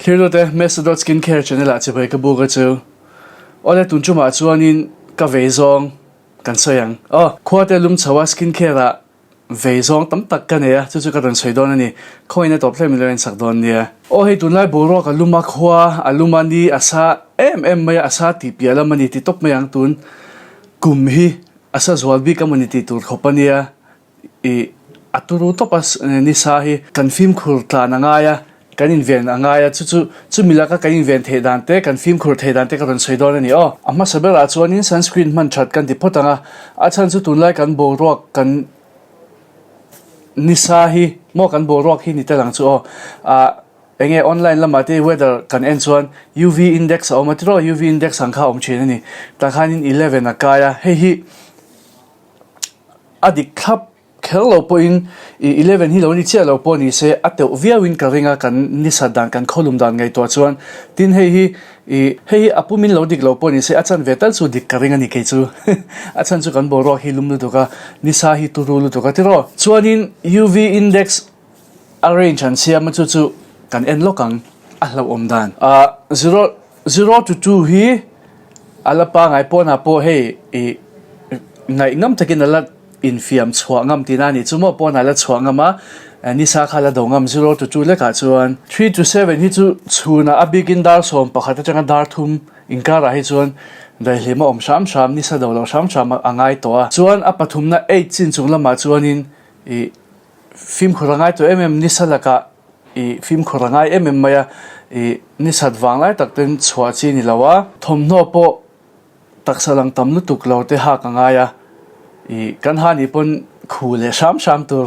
Thirlute Mestadot Skin Care channel ah chibai ka buk a chu. Awle tun tumah chuanin ka vei zawng kan sawi ang. Aw, khua te lum chho a skin care ah vei zawng tam tak ka nei a, chu chu ka rawn sawi dawn a ni. Khawiin a tawp hlem ilo en sak dawn nia. Aw hei tunlai boruak a lum a, khua a lum a, ni a sa em em mai a, a sa tih piah lam a ni ti tawp mai ang tun kum hi a sa zual bik a mawni tih tur khawp a nia. I a turu tawp a nisa hi kan fimkhur tlan a ngai a, kan inven a ngai a, chu chu chumi laka kan inven theih dan te, kan fimkhur theih dan te ka rawn sawi dawn a ni aw. A hmasa berah chuanin sunscreen hman that kan ti phawt ang a, a chhan chu tunlai kan boruak kan nisa hi maw kan boruak hi ni tel ang chu aw. Ah eng nge online lamah te weather kan en chuan UV index a awm a tiraw, UV index ang kha a awm thin a ni. Tah khanin 11 a kai a, hei hi. A dik thlap kher lo pawhin i 11 hi lo ni chiah lo pawh ni se a teuh viauin ka ring a, kan nisat dan kan khawlum dan ngaihtuah chuan tin hei hi i hei hi a pumin lo dik lo pawh ni se a chan ve tal chu dik ka ring a ni kei chu a chhan chu kan boruak hi lum lutuk a nisa hi turu lutuk a tiraw chuanin UV index a range an siam a chu chu kan en lawk ang a hlauhawm dan ah zero zero to two hi a la pangai pawnah pawh hei ih ngaih ngam takin a la infiam chhuah ngam tihna a nih chu maw pawnah a la chhuah ngam a nisa kha a la do ngam zero to two lekah chuan three to seven hi chu chhunah a bikin dar 11 atanga dar thum inkarah hi chuan daihlim a awm hram hram nisa do loh hram hram a ngai tawh a chuan a pathumna eight chin chung lamah chuanin ih. Fimkhur a ngai tawh em em, nisa lakah i fimkhur a ngai em em mai a, i nisat vang lai tak ten chhuah chi ni lo a, thawmhnaw pawh taksa lang tam lutuk lo te hak a ngai a, i kan ha nih pawn khu leh hram hram tur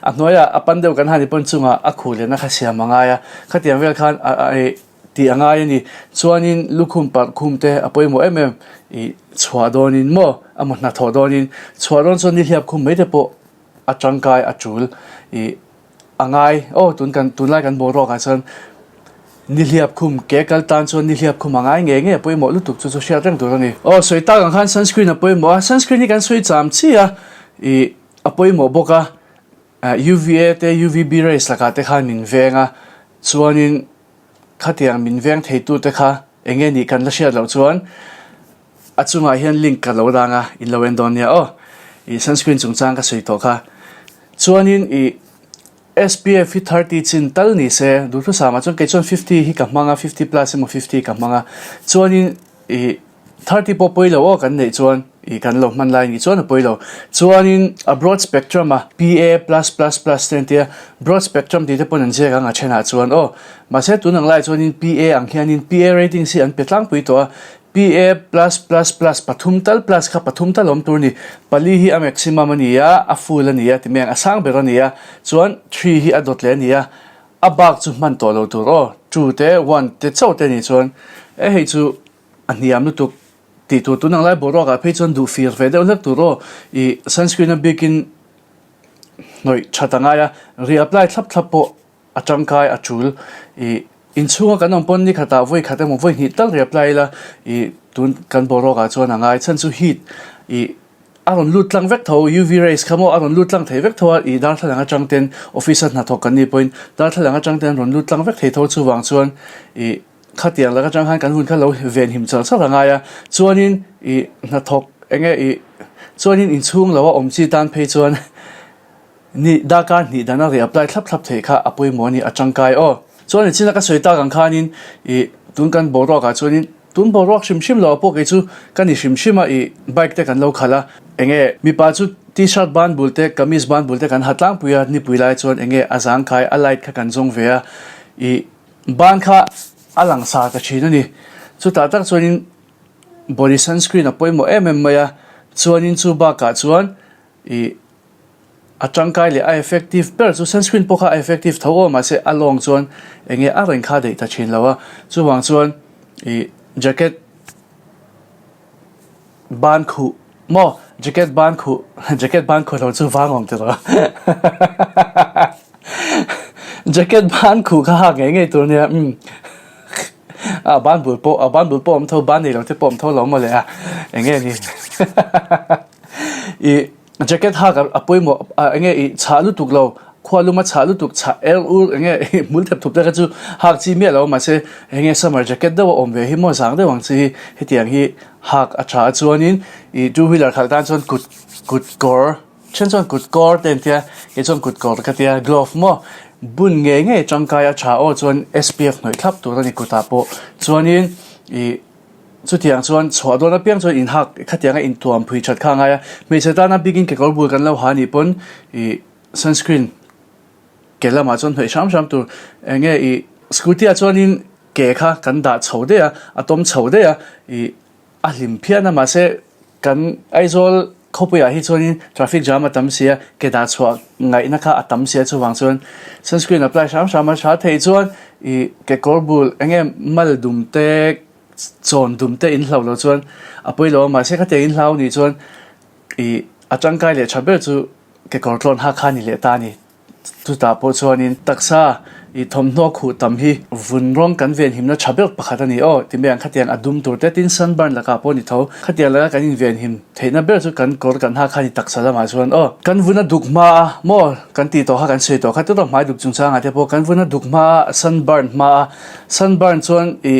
a hnuaiah a pan deuh kan ha nih pawn chungah a khu lehna kha siam a ngai a, khatiang vel khan a i tih a ngai a ni. Chuanin lukhum parh khum te a pawimawh em em, i chhuah dawnin maw emaw hnathawh dawnin chhuah dawn chuan nihliap khum mai te pawh a tangkai a tul ih a ngai aw tun kan tunlai kan boruak ah chuan nihliap khum ke kal tan chuan nihliap khum a ngai ngei ngei a pawimawh lutuk chu chu hriat reng tur a ni. Aw sawi tak ang khan sunscreen a pawimawh a sunscreen hi kan sawi cham chi a ih a pawimawh bawk a UVA te UVB rays lakah te khan min veng a chuanin khatiang min veng thei tu te kha eng nge nih kan la hriat loh chuan A chungah hian link ka lo dang a, in lo en dawn nia aw. Ih sunscreen chungchang ka sawi tawh kha. Chuanin ih SPF hi 30 chin tal ni se, duhthusam ah chuan kei chuan 50 hi ka hmang a, 50 plus emaw 50 ka hmang a. Chuanin ih 30 pawh pawi lo aw kan neih chuan ih kan lo hman lai nih chuan a pawi lo. Chuanin a broad spectrum a PA plus plus plus te an tia, broad spectrum tih te pawn an ziak ang a thenah chuan aw. Mahse tun ang laiah chuanin PA ang hianin PA ratings hi an pe tlangpui tawh a, PA plus plus plus pathum tal plus kha pathum tal awm tur ni. Pali hi a maximum a ni a, a full a ni a ti mai ang, a sang ber a ni a. Chuan three hi a dawt leh a ni a, a bak chu hman tawh lo tur aw. Two te, one te chauh te nih chuan e hei chu a hniam lutuk tih tur tun ang lai boruak ah phei chuan duh fir ve deuh hlek tur aw. Ih sunscreen a bikin hnawih that a ngai a, reapply thlap thlap pawh A tangkai a tul. I inchhunga kan awm pawn ni khatah vawi khat emaw vawi hnih tal reapply ila i tun kan boruak ah chuan a ngai. Chhan chu heat i a rawn lut tlang vek tho, UV rays kha maw a rawn lut tlang thei vek tho a, i darthlalang atang ten office a hnathawk kan nih pawhin darthlalang atang ten an rawn lut tlang vek thei tho chuvang chuan i khatiang lak atang khan kan hun kha lo venhim char char a ngai a. Chuanin i hnathawk enge i chuanin inchhung lo a awm chi tan phei chuan Ni, darkar hnih dana ri apply thlap thlap theih kha a pawimawh a ni, a tangkai aw. Chuan i china ka sawi tak ang khanin i tun kan boruak ah chuanin tun boruak hrim hrim lo ah pawh kei chu ka ni hrim hrim a i bike te kan lo khalh a, enge mipa chu t-shirt ban bul te kamis ban bul te kan ha tlangpui a nipui lai chuan enge a zangkai a light kha kan zawng ve a i ban kha a langsar ta thin a ni. Chutah tak chuanin body sunscreen a pawimawh em em mai a, chuanin chu bakah chuan i A tangkai leh a effective ber chu sunscreen pawh kha a effective tho aw mahse a lawng chuan eng nge a reng kha daih ta thin lo a, chuvang chuan ih jacket ban khuh maw jacket ban khuh jacket ban khuh lo chu vang awm tiraw jacket ban khuh kha hak ngei ngei tur nia umm a ban bul pawh a ban bul pawh awm tho ban nei lo te pawh awm tho lo mawle a eng nge ni ih. Jacket hak a pawimawh a enge i chhah lutuk lo. Khua luma chhah lutuk chhah er ur enge hmul thep thup te kha chu hak chi miah lo mahse enge summer jacket deuh a awm ve hi maw zang deuh ang chi hi hetiang hi hak a tha a chuanin ih two wheeler khalh tan chuan kut kut kawr then chuan kut kawr te an tia kei chuan kut kawr ka tia glove maw bun ngei ngei tangkai a tha aw chuan SPF hnawih thlap tur a ni kutah pawh chuanin ih Chutiang chuan chhuah dawn apiang chuan inhak khatianga intuam phui that kha a ngai a, hmeichhe tana bikin kekawr bul kan lo ha anih pawn ih sunscreen ke lamah chuan hnawih hram hram tur eng nge ih scooty ah chuanin ke kha kan dah chho daih a, a tawm chho daih a ih a hlim phian a mahse Kan Aizawl khawpuiah hi chuanin traffic jam a tam si a, ke dah chhuah ngaihna kha a tam si a, chuvang chuan sunscreen apply hram hram a tha thei chuan ih kekawr bul eng nge mal dum te chawn dum te in hlau lo chuan a pawi lo a, mahse khatiang in hlau nih chuan ih a tangkai leh tha ber chu kekawr tlawn ha kha a ni leh ta a ni. Chutah pawh chuanin taksa i thawmhnaw khuh tam hi vun rawng kan venhimna tha ber pakhat a ni aw ti mai ang. Khatiang a dum tur te tin sunburn lakah pawh a ni tho. Khatiang laka kan invenhim theihna ber chu kan kawr kan hak kha a ni taksa lamah chuan aw. Kan vun a duk hma a maw kan tih tawh kha kan sawi tawh kha tawh hmai duk chungchangah te pawh kan vun a duk hma a sunburn hma a sunburn chuan i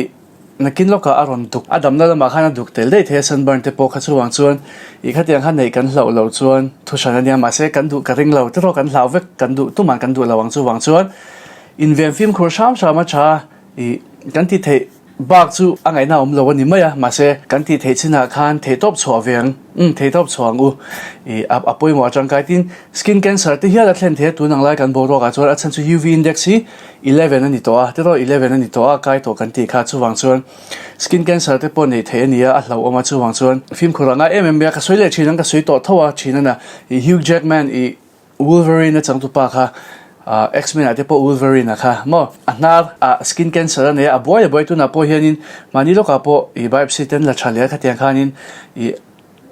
Nakin lawkah a rawn duk, a damna lamah khan a duk tel daih thei a, sunburn te pawh kha chuvang chuan ih khatiang khan neih kan hlauh loh chuan thu hran a nia, mahse kan duh ka ring lo tiraw kan hlau vek kan duh tuman kan duh lo ang chuvang chuan inven fimkhur hram hram a tha ih kan tih theih bak chu a ngaihna awm lo a ni mai a, mahse kan tih theih chinah khan theihtawp chhuah ve ang, umm theihtawp chhuah ang u ih a pawimawh a tangkai tin skin cancer te hial a thlen thei a tun ang lai kan boruakah chuan a chhan chu UV index hi 11 a ni tawh a, tiraw 11 a ni tawh a, kai tawh kan tih kha chuvang chuan skin cancer te pawh neih theih a ni a, a hlauhawm a chuvang chuan fimkhur a ngai em em mai a, ka sawi leh thin ang ka sawi tawh tho a thin a na ih Hugh Jackman ih Wolverine a changtupa kha ah X-Men ah te pawh Wolverine a kha maw a hnar ah skin cancer a nei a, a buai a buai tunah pawh hianin mahni lawkah pawh ih biopsy te an la tha leh a khatiang khanin ih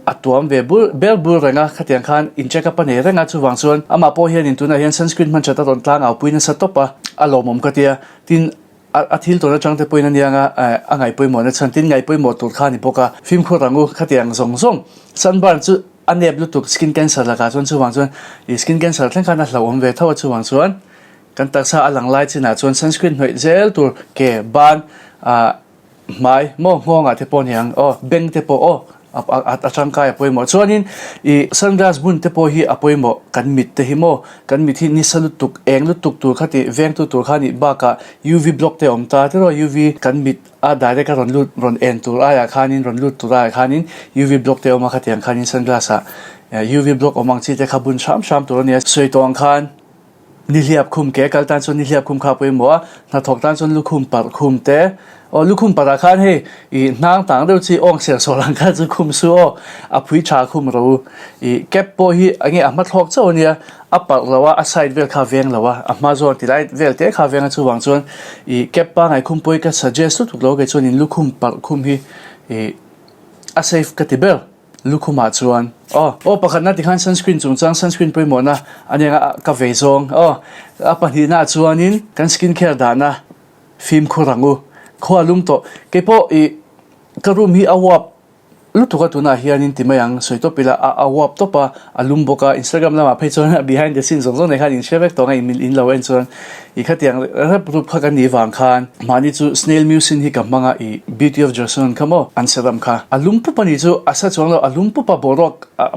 A tuam ve bur ber bur reng a, khatiang khan in check up a nei reng a, chuvang chuan amah pawh hianin tunah hian sunscreen hman that a rawn tlang au pui nasa tawp a, a lawmawm ka tia, tin a a thil tawn atang te pawhin a niang a, eh a ngaihpawimawh na chhan tin ngaihpawimawh tur kha a ni bawk a, fimkhur ang u, khatiang zawng zawng sunburn chu a nep lutuk skin cancer lakah chuan chuvang chuan ih skin cancer thleng khan a hlauhawm ve tho a, chuvang chuan kan taksa a lang lai chinah chuan sunscreen hnawih zel tur ke ban ah Hmai maw nghawngah te pawh aniang aw, beng te pawh aw a a tangkai a pawimawh. Chuanin ih sunglass bun te pawh hi a pawimawh kan mit te hi maw, kan mit hi nisa lutuk eng lutuk tur kha tih vengtu tur kha nih bakah UV block te a awm ta tiraw UV kan mit a direct a rawn lut rawn en tur aiah khanin rawn lut tur aiah khanin UV block te a awm a khatiang khanin sunglass ah UV block awm ang chi te kha bun hram hram tur a nia. Sawi tawh ang khan. Nihliap khum ke kal tan chuan nihliap khum kha a pawimawh a, hnathawk tan chuan lukhum parh khum te, aw lukhum parh ah khan hei ih hnang tang deuh chi awng ser sawr ang kha chu khum su aw, a phui tha khum ro u. Ih cap pawh hi enge a hma thlawk chauh a nia, a parh lo a, a side vel kha a veng lo a, a hma zawn ti lai vel te kha a veng a chuvang chuan ih cap pangai khum pawh hi ka suggest lutuk lo kei chuan in lukhum parh khum hi ih a safe ka ti ber. Lukhumah chuan aw aw pakhatna tikhan sunscreen chungchang sunscreen pawimawhna a nia a ka vei zawng aw a pahnihna ah chuanin kan skin care dahna fimkhur ang u khua lum tawh keipawh ih ka room hi a uap lutuk a tunah hianin ti mai ang sawi tawp ila a a uap tawp a a lum bawk a Instagram lamah phei chuan behind the scene zawng zawng nei khan in hre vek tawh ang a in in lo en chuan Ih khatiang rep rup kha ka nih vang khan mahni chu snail mucin hi ka hmang a, ih beauty of Joseon kha maw an serum kha a lum pup a nih chu a sa chuang lo a lum pup a boruak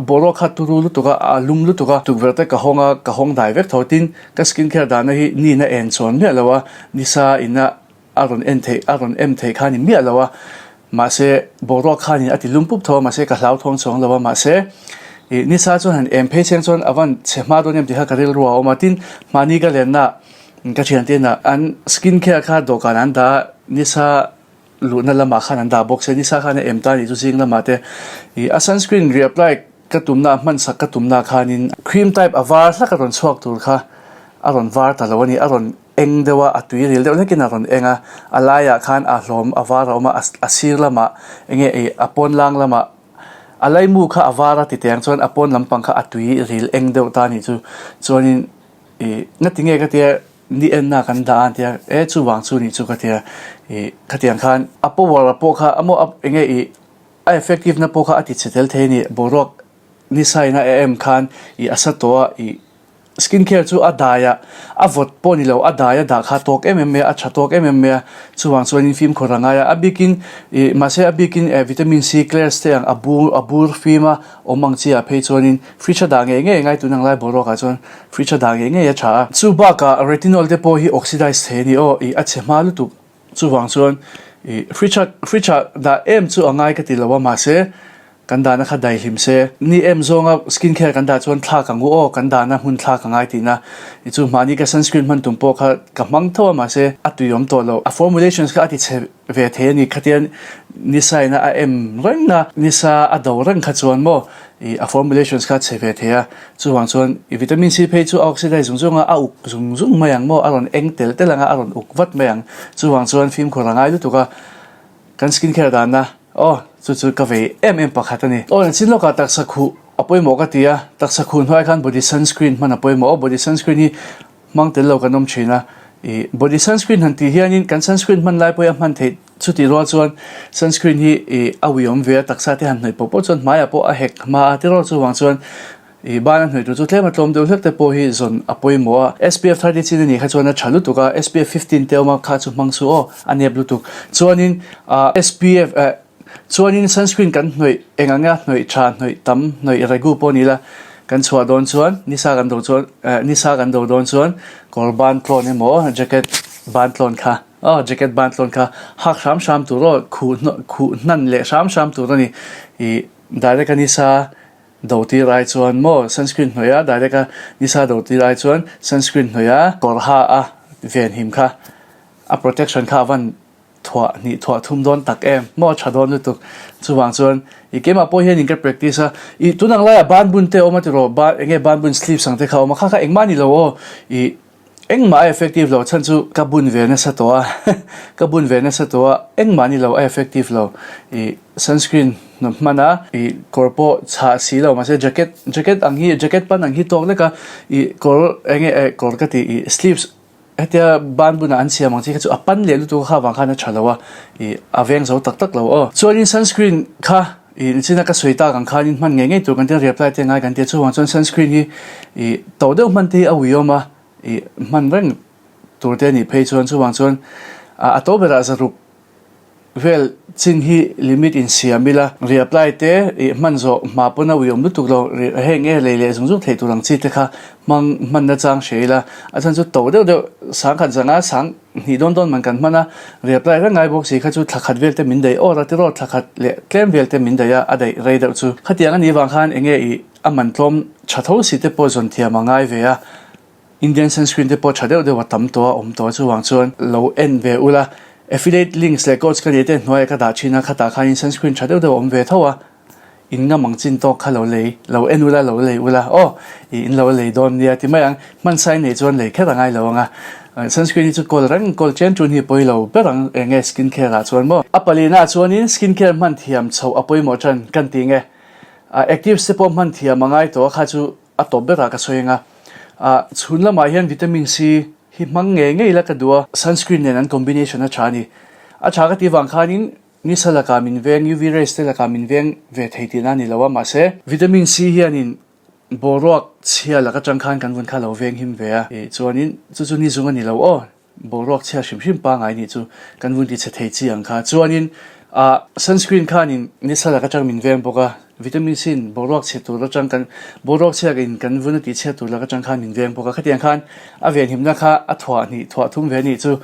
boruak kha turu lutuk a a lum lutuk a tukverh te ka hawng a ka hawng dai vek tho tin ka skin care dahna hi nina en chuan miah lo a nisa ina a rawn en theih a rawn em theih kha a ni miah lo a Mahse, boruak khanin a ti lum pup tho a, mahse ka hlauthawng chuang lo a, mahse ih nisa chuan han em phei chiang chuan a van chhe hma dawn em tih kha ka rilru a awm a, tin mahni ka lenna ka thiante inah an skin care kha dawhkan an dah a, nisa luhna lamah khan an dah bawk se, nisa khan a em ta a nih chu zing lamah te ih a sunscreen reapply ka tumna hmansak ka tumna khanin cream type a var hlak a rawn chhuak tur kha a rawn var ta lo a ni, a rawn Eng deuh a, a tui ril deuh hlekin a rawn eng a, a laiah khan a hlawm a var a awm a, a sir lamah eng nge ih a pawn lang lamah a laimu kha a var a ti teh ang chuan a pawn lampang kha a tui ril eng deuh ta a nih chu. Chuanin ih ngati nge ka tia ni enna kan dah a an tia e chuvang chu nih chu ka tia ih khatiang khan a power a pawh kha a maw eng nge ih a effective na pawh kha a ti chhe tel thei a ni boruak ni saina a em khan ih a sa tawh a ih. Skin care chu a dai a, a vawt pawh ni lo, a dai a dah kha tawk em em mai a, a tha tawk em em mai a, chuvang chuanin fimkhur a ngai a, a bikin ih mahse a bikin eh vitamin C Claire's te ang a bur a bur fim a awm ang chi ah phei chuanin fridge a dah ngei ngei a ngai tun ang lai boruak ah chuan fridge a dah ngei ngei a tha a. Chu bakah retinol te pawh hi oxidize thei a ni aw ih a chhe hma lutuk chuvang chuan ih fridge a fridge ah dah em chu a ngai ka ti lo a mahse Kan dahna kha daihlim se. Ni em zawnga skin care kan dah chuan thlak ang u aw, kan dahna hmun thlak a ngai tihna. I chu mahni ka sunscreen hman tum pawh kha ka hmang tho a mahse a tui awm tawh lo. A formulations kha a ti chhe ve thei a ni khatian nisa ina a em reng a, nisa a do reng kha chuan maw i a formulations kha a chhe ve thei a. Chuvang chuan i vitamin C phei chu a oxidize zung zung a, a uk zung zung mai ang maw, a rawn eng tel tel ang a, a rawn uk vat mai ang. Chuvang chuan fimkhur a ngai lutuk a. Kan skin care dahna aw chu chu ka vei em em pakhat a ni. Aw engchin lawkah taksa khuh a pawimawh ka ti a, taksa khuh hnuai khan body sunscreen hman a pawimawh aw, body sunscreen hi hmang tel lo kan awm thin a, ih body sunscreen han tih hianin kan sunscreen hman lai pawh hi a hman theih chutih rual chuan sunscreen hi ih a uiawm ve a, taksa te han hnawih pawh pawh chuan hmaiah pawh a hek hma a tiraw chuvang chuan I ban a hnawih tur chu tlem a tlawm deuh hlek te pawh hi zawn a pawimawh a. SPF 30 chin a nih kha chuan a tha lutuk a, SPF 15 te awm a kha chu hmang chu aw a nep lutuk. Chuanin ah SPF eh chuanin sunscreen kan hnawih eng ang nge a hnawih tha hnawih tam hnawih regu pawh ni la kan chhuah dawn chuan nisa kan do chuan eh nisa kan do dawn chuan kawr ban tlawn emaw jacket ban tlawn kha aw jacket ban tlawn kha hak hram hram tur aw khuh khuh hnan leh hram hram tur a ni. Ih direct a nisa Do tir ai chuan maw sunscreen hnawih a direct a nisa do tir ai chuan sunscreen hnawih a kawr ha a venhim kha a protection kha a van thuah hnih thuah thum dawn tak em maw a tha dawn lutuk chuvang chuan i keimah pawh hian in ka practice a i tunang laiah ban bun te a awm a tiraw ban enge ban bun sleeves ang te kha a awm a kha kha engmah a ni lo aw i Engmah a effective lo chhan chu ka bun ve nasa tawh a, ka bun ve nasa tawh a, engmah ni lo a effective lo. I sunscreen hnawm hman a, i kawr pawh chhah si lo mahse jacket jacket ang hi jacket pan ang hi tawk lek a, i kawr eng nge eh kawr ka tih i sleeves hetia ban bunah an siam ang chi kha chu a pan leh lutuk a kha vang khan a tha lo a, i a veng zo tak tak lo aw. Chuanin sunscreen kha i nichina ka sawi tak ang khanin hman ngei ngei tur kan tia reapply te ngai kan tia chuvang chuan sunscreen hi i to deuh hman te hi a uiawm a. I hman reng tur te anih phei chuan chuvang chuan a to berah zaruk vel chin hi limit in siam ila reapply te i hman zawh hma pawn a uiawm lutuk lo heng nge lei leh zung zung theih tur ang chi te kha hmang hman na chang hria ila a chhan chu to deuh deuh sangkhat zanga sang hnih dawn dawn man kan hman a reapply reng ngai bawk si kha chu thla khat vel te min daih awr a tiraw thla khat leh tlem vel te min daih a a daih rei deuh chu khatiang anih vang khan enge i A man tlawm tha tho si te pawh zawn thiam a ngai ve a, Indian sunscreen te pawh tha deuh deuh a tam tawh a awm tawh a chuvang chuan lo en ve ula. Affiliate links leh codes ka nei te hnuaiah ka dah thin a, khatah khanin sunscreen tha deuh deuh a awm ve tho a, in ngam ang chin tawk kha lo lei, lo en ula lo lei ula aw, ih in lo lei dawn nia ti mai ang, hman sai nei chuan lei kher a ngai lo ang a, sunscreen hi chu kawl reng kawl chen tun hi pawi lo ber ang eng nge skin care ah chuan maw. A palina ah chuanin skin care hman thiam chhoh a pawimawh tan kan ti nge. A actives te pawh hman thiam a ngai tawh a kha chu a tawp berah ka sawi ang a. A chhun lamah hian vitamin C hi hmang ngei ngei la ka duh a, sunscreen nen an combination a tha a ni. A tha ka tih vang khanin nisa lakah min veng, UV rays te lakah min veng ve thei tihna a ni lo a, mahse vitamin C hianin boruak chhia lak atang khan kan vun kha lo veng him ve a, chuanin chu chu ni zung a ni lo aw. Boruak chhia hrim hrim pangai nih chu kan vun ti chhe thei chi ang kha. Chuanin ah sunscreen khanin nisa lak atang min veng bawk a, vitamin C in boruak chhe tur atang kan boruak chhiak in kan vun a tih chhiat tur lak atang khan min veng bawk a. Khatiang khan a venhimna kha a thuah hnih thuah thum ve nih chu.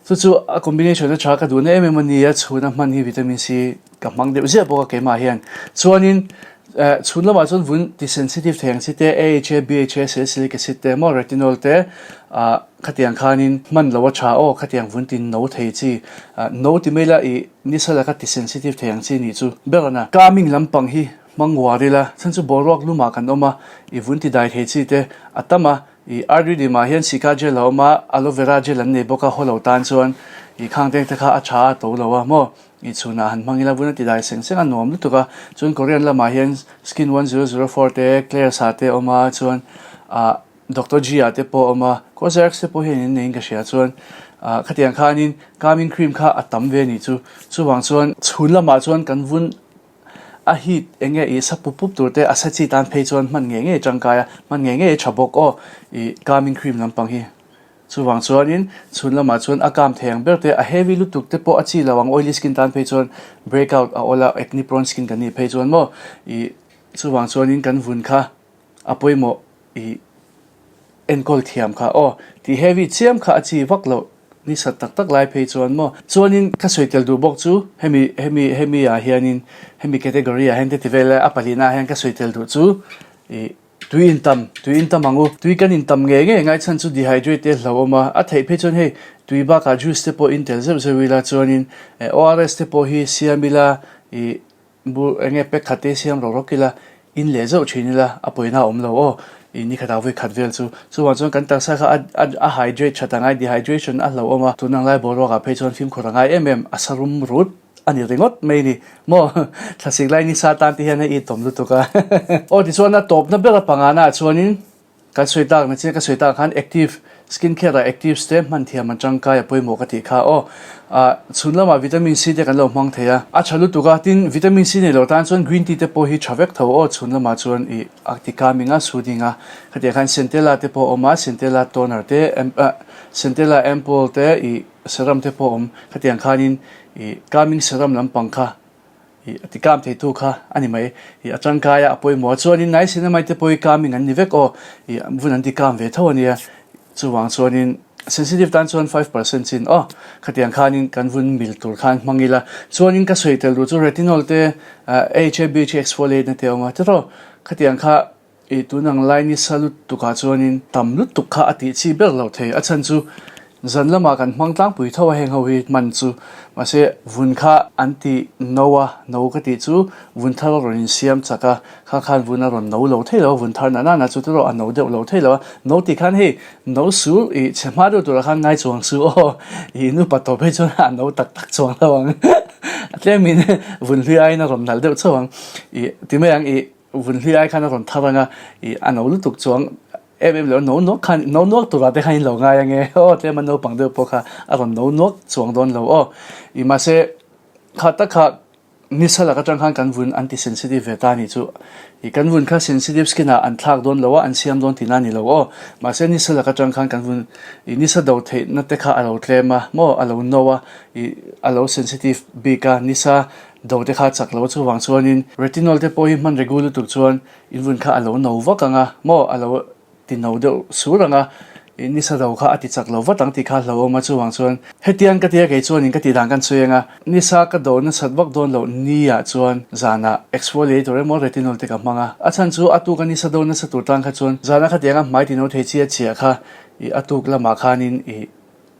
Chu chu a combination a tha ka duhna em em a nia chhuna hman hi vitamin C ka hmang deuh ziah bawk a keimah hian. Chuanin eh chhun lamah chuan vun ti sensitive thei ang chi te AHA, BHA, salicylic acid te emaw retinol te ah Khatiang khanin hman lo a tha aw, khatiang vun tin no thei chi, no ti mai la i nisa laka ti sensitive thei ang chi nih chu ber ana. Calming lampang hi hmang uar ila, chhan chu boruak lumah kan awm a, i vun ti dai thei chi te a tam a, i RDD mah hian sika gel a awm a, aloe vera gel an nei bawk a, haw lo tan chuan i khang teng te kha a tha a to lo a maw, i chhunah han hmang ila vun a ti dai seng seng a nuam lutuk a, chuan Korean lamah hian skin 1004 te, Klairs ah te a awm a, chuan ah. Doctor G-a te pawh a awm a, Cosrx te pawh hian in neiin ka hria chuan ah khatiang khanin calming cream kha a tam ve a nih chu. Chuvang chuan chhun lamah chuan kan vun A heat eng nge i sa pup pup tur te a sa chi tan phei chuan hman ngei ngei tangkai a, hman ngei ngei tha bawk aw i calming cream lampang hi. Chuvang chuanin chhun lamah chuan a calm thei ang ber te a heavy lutuk te pawh a chi lo ang oily skin tan phei chuan break out a awl a acne prone skin kan nih phei chuan maw i chuvang chuanin kan vun kha a pawimawh i enkawl thiam kha aw tih heavy chiam kha a chi vak loh ni sat tak tak lai phei chuan maw chuanin ka sawi tel duh bawk chu hemi hemi hemi ah hianin hemi category ah hian te ti vel a pahlihna ah hian ka sawi tel duh chu ih tui intam tui intam ang u tui kan intam ngei ngei ngai chhan chu dehydrate te hlauhawm a a theih phei chuan hei tui bakah juice te pawh in tel zeuh zeuh ila chuanin ORS te pawh hi siam ila ih Bur eng nge pack khat te siam rawk rawk ila, in leh zeuh thin ila, a pawina a awm lo aw, i ni khatah vawi khat vel chu. Chuvang chuan kan taksa kha a a a hydrate that a ngai, dehydration a hlauhawm a, tun ang lai boruakah phei chuan fimkhur a ngai em em, a sa rum rut a ni ringawt mai ni maw, thlasik lai nisa tan te hian a itawm lutuk a. Aw tichuan a tawpna ber a pangana ah chuanin Kan sawi tak na chiah ka sawi tak khan active skin care ah actives te hman thiam an tangkai a pawimawh ka tih kha aw. Ah chhun lamah vitamin C te kan lo hmang thei a, a tha lutuk a, tin vitamin C nei lo tan chuan green tea te pawh hi tha vek tho aw chhun lamah chuan ih a ti calming a soothing a, khatiang khan centella te pawh a awm a, centella toner te ah centella ampoule te ih serum te pawh a awm, khatiang khanin ih calming serum lampang kha Ih a ti kam theitu kha a ni mai. Ih a tangkai a, a pawimawh a. Chuanin Niacinamide te pawh hi kaming an ni vek aw. Ih vun an ti kam ve tho a nia. Chuvang chuanin sensitive tan chuan 5% chin aw. Khatiang khanin kan vun mil tur khan hmang ila. Chuanin ka sawi tel duh chu retinol te, AHA, BHA exfoliate na te a awm a. Tiraw khatiang kha I tun ang lai nisa lutukah chuanin tam lutuk kha a tih chi ber lo thei. A chhan chu zan lamah kan hmang tlangpui tho a heng ho hi hman chu. Mahse vun kha an ti no a, no ka tih chu vun thar a rawn insiam chak a, kha khan vun a rawn no lo thei lo a, vun thar na nana chu tiraw a no deuh lo thei lo a. No tih khan hei no su i chhe hma deuh turah khan ngai chuang su aw, i nupa tawp phei chuan a no tak tak chuang lo ang. A tlemin vun hlui aiin a rawn nalh deuh chauh ang. I ti mai ang i. Vun hlui ai khan a rawn thar anga ih a no lutuk chuang em em lo no nuak khan no nuak turah te khan in lo ngai ange aw tlem a naupang deuh pawh kha a rawn no nuak chuang dawn lo aw ih mahse kha tak kha nisa lak atang khan kan vun an ti sensitive ve ta a nih chu ih kan vun kha sensitive skin ah an thlak dawn lo a an siam dawn tihna a ni lo aw mahse nisa lak atang khan kan vun ih nisa do theihna te kha a lo tlem a maw a lo no a ih a lo sensitive bik a nisa Do te kha chak lo chuvang chuanin retinol te pawh hi hman regu lutuk chuan in vun kha a lo no vak ang a maw a lo ti no deuh sur ang a i nisa do kha a ti chak lo vat ang tih kha a hlauhawm a chuvang chuan hetiang ka tia kei chuanin ka tih dan kan sawi ang a nisa ka do nasat vak dawn loh ni ah chuan zanah exfoliator emaw retinol te ka hmang a a chhan chu a tuka nisa do nasa tur tan kha chuan zana khatianga hmai ti no thei chi a chhiah kha i a tuk lamah khanin i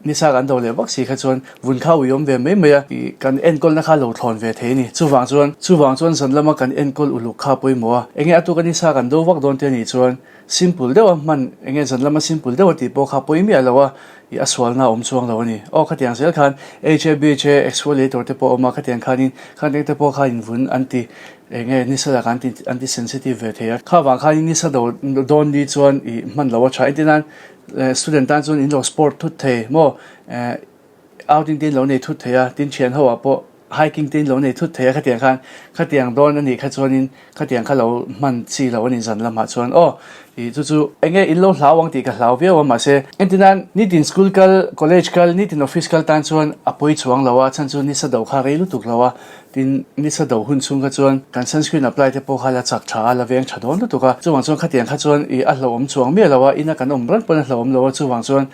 Nisa kan do leh vak si kha chuan vun kha ui awm ve mai mai a, ih kan enkawlna kha lo thlawn ve thei a ni. Chuvang chuan, chuvang chuan zan lama kan enkawl uluk kha pawimawh a, enge a tuka nisa kan do vak dawn te a nih chuan simple deuha hman enge zan lama simple deuha tih pawh kha pawi miah lo a, ih a sualna a awm chuang lo a ni. Aw khatiang zel khan HA, BHA, exfoliator te pawh a awm a, khatiang khanin khangteng te pawh kha invun an ti enge nisa lakah an ti an ti sensitive ve thei a. Kha vang khanin nisa do dawn ni chuan ih hman lo a tha. Entirnan Student tan chuan in lo sport thut thei maw outing te in lo nei thut thei a, tin thian ho ah pawh hiking te in lo nei thut thei a khatiang khan khatiang dawn a nih kha chuanin khatiang kha lo hman chi lo a ni zan lamah chuan aw ih chu chu eng nge in lo hlau ang tih ka hlau viau a mahse entirnan nitin school kal college kal nitin office kal tan chuan a pawi chuang lo a chhan chu nisa do kha rei lutuk lo a. Tin, nisa do hun chhung kha chuan kan sunscreen apply te pawh kha la chak tha a, la veng tha dawn lutuk a. Chuvang chuan khatiang kha chuan ih a hlauhawm chuang miah lo a, ina kan awm reng pawn a hlauhawm lo a, chuvang chuan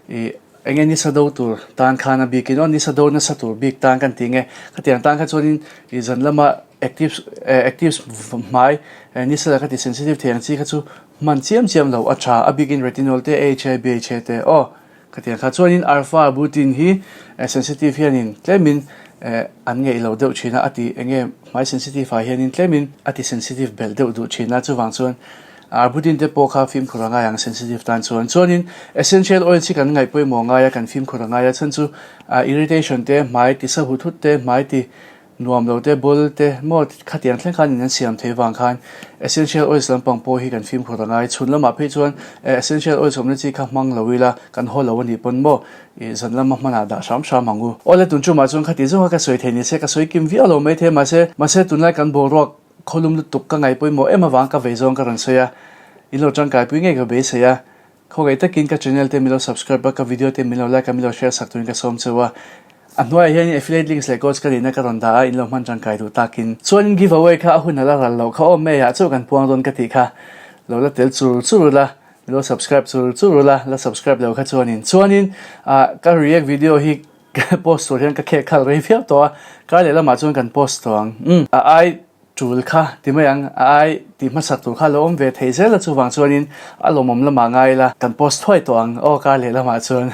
ih eng nge nisa do tur tan khan a bikin aw nisa do nasa tur bik tan kan tih nge khatiang tan kha chuanin ih zan lama active eh active hmai eh nisa laka ti sensitive thei ang chi kha chu hman chiam chiam lo a tha a bikin retinol te AHA BHA te aw. Khatiang kha chuanin Arfa Butin hi sensitive hianin tlemin an ngeih lo deuh thin a, a ti enge hmai sensitive ah hianin tlemin a ti sensitive belh deuh duh thin a, chuvang chuan Arbutin te pawh kha fimkhur a ngai ang sensitive tan chuan. Chuanin essential oils hi kan ngaih pawimawh ngai a, kan fimkhur a ngai a, chhan chu irritation te, hmai ti sahu thut te, hmai ti. Nuam lo te, bul te maw khatiang thleng khan in an siam thei vang khan essential oils lampang pawh hi kan fimkhur a ngai. Chhun lamah phei chuan essential oils awmna chi kha hmang lo ila kan haw lo a nih pawn maw ih zan lama hmanah dah hram hram ang u. Awle tun chumah chuan khati zawng a ka sawi thei ni se ka sawi kim viau lo mai thei mahse mahse tunlai kan boruak khawlum lutuk ka ngaih pawimawh em avang ka vei zawng ka rawn sawi a in lo tangkaipui ngei ka beisei a. Khawngaih takin ka channel te min lo subscribe a, ka video te min lo like a, min lo share sak turin ka sawm cheu a. A hnuaiah hian affiliate links leh codes ka nihna ka rawn dah a, in lo hman tangkai duh takin. Chuanin giveaway kha a hun a la ral loh kha aw May ah chauh kan puang dawn ka tih kha lo la tel chur chur ula, min lo subscribe chur chur ula, la subscribe lo kha chuanin. Chuanin ah ka react video hi post tur hian ka khek khal rei viau tawh a, kar leh lamah chuan kan post tawh ang. Umm a ai Tul kha ti mai ang, a ai tih hmasak tur kha lo awm ve thei zel a, chuvang chuanin a lawmawm lamah ngai ila kan post thuai tawh ang aw kar leh lamah chuan.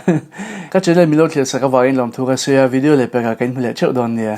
Ka channel min lo thlir sak avangin lawmthu ka sawi a, video leh pekah ka inhmu leh theuh dawn nia.